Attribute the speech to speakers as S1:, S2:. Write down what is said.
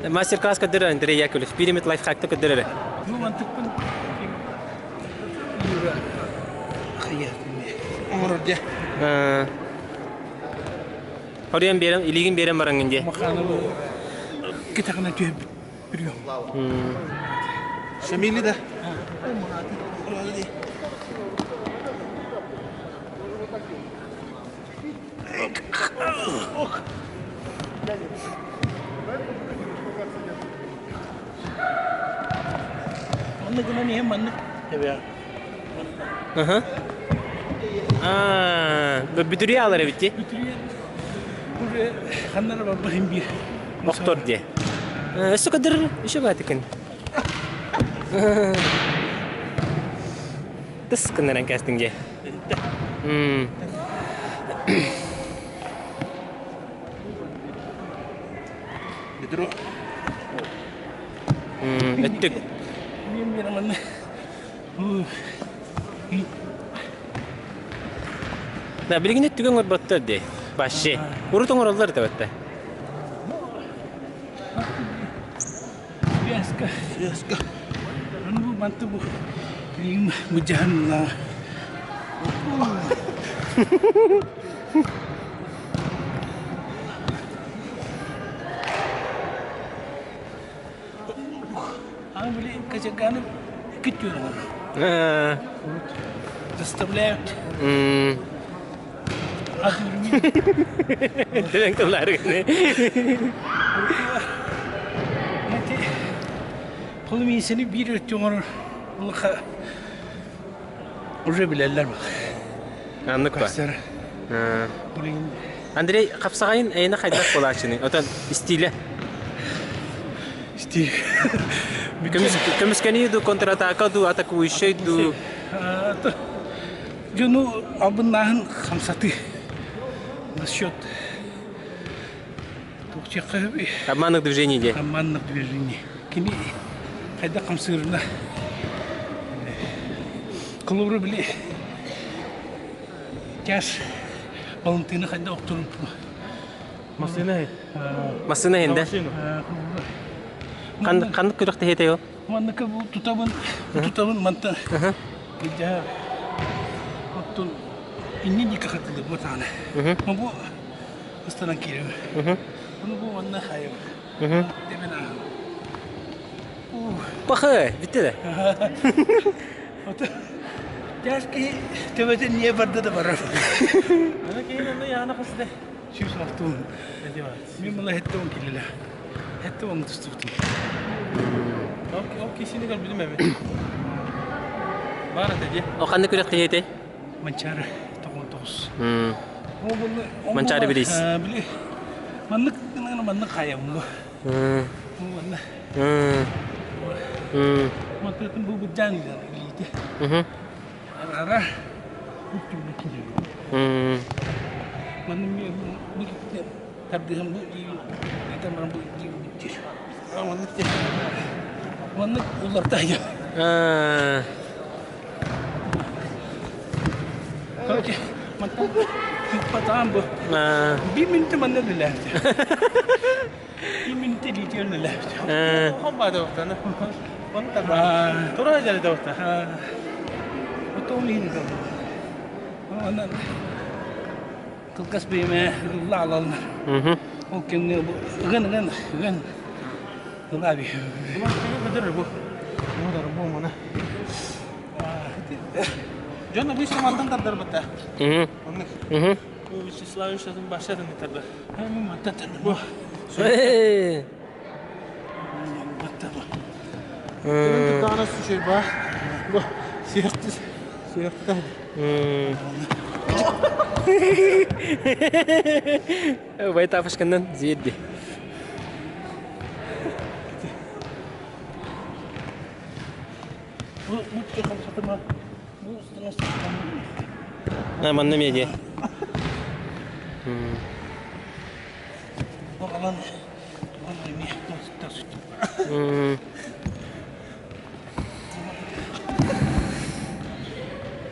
S1: Мастер-класс көрдөрөр Андрей Яковлев. Биир эмит лайфхакта көрдөр эрэ.
S2: Бу мантыкпын Юра оҥорор дьэ.
S1: Хоруйан биэрэн, илиигин биэрэн бараҥҥын дии.
S2: Маханабы кэтэҕинэ түһэрбит прием.
S3: Шамили да?
S2: Маннык гынан иһэн маннык тэбэҕэ.
S1: Аха. Аа, бүтүрүйэ алар эбит дии.
S2: Бүтүрүйэ уже ханнара барбахын биир.
S1: Охтор дии. Өссө көдөрөр, еще баатыкын. Тыс гыннаран кээстиҥ дии.
S3: Бедро.
S1: Өттүк. Да, билигин өттүгү оҥорботтор дии. Вообще. Урут оҥороллор да батта.
S2: Связка.
S3: Связка.
S2: Ну, бу манты бу билигин быдьаһан Аны били качаганы күттүөр Заставляют.
S1: Дөрөҥ тыллары
S2: Кулум иисени биир өттү оҥорор улаха уже билэллэр бах.
S1: Аннык ба. Андрей, хапсаҕайын эйиэнэ хайдах буолааччыный? Отон истиилэ.
S2: Стиль.
S1: Көмүскэнии дуу, контратака дуу, атакующай дуу?
S2: Дьону албыннааһын хамсатыы. Насчет
S1: Обманных движений дии.
S2: Обманных движений. Кини хайдах хамсыырына холобура били тяж Валентина хайдах охторун
S4: Массыына
S1: Массыына иһинде. Ханнык күрэхтэһиэтэй ол?
S2: Манныка бу тутабын, тутабын мантан илдьэ оттон иннин диэки хатылы бу таана. Бу ыстанан киирэбин. Ону бу манна хайабын. Тэбэн ааһабын.
S1: Пахы, бүттэ да.
S2: Тяжкий төбөтүн не барда да барар.
S4: Аны киһин онно яана хасыда.
S2: 160. Мен мына хетте он килиле. Хетте он тустубутум.
S4: Ол кисини көрбүтүм эбит. Бар этэ дии.
S1: О ханнык күрэхтэһиэтэй?
S2: Манчаары 99.
S1: Манчаары билис.
S2: Били маннык маннык хайабын бу. Манна. Мантатын бу быдьаан илиити. Ара Манны бу тардыһан бу баран бу диир. Маннык Маннык уллартайа. Короче, мантан тыыппатаҕым бу. Биир мүнүүтэ манна үлэлээбитэ. Биир мүнүүтэ илиитигэр үлэлээбитэ.
S4: Тура дьэ да
S2: Потом иһин Онон кылгас бириэмэ ылла алаллар. Ол кэмҥэ бу ыган ыган ыган ылаа
S4: Бу бу мана. Дьон обычно мантан тардарбыта. Оннук. Бу Вячеславович атын башатын тардар.
S2: Мантан тардар. Бу.
S4: Тыктаана сүшей ба. Бу сиэхти сиэхти.
S1: Байтапышканнан зиэрди. А, манна медиа.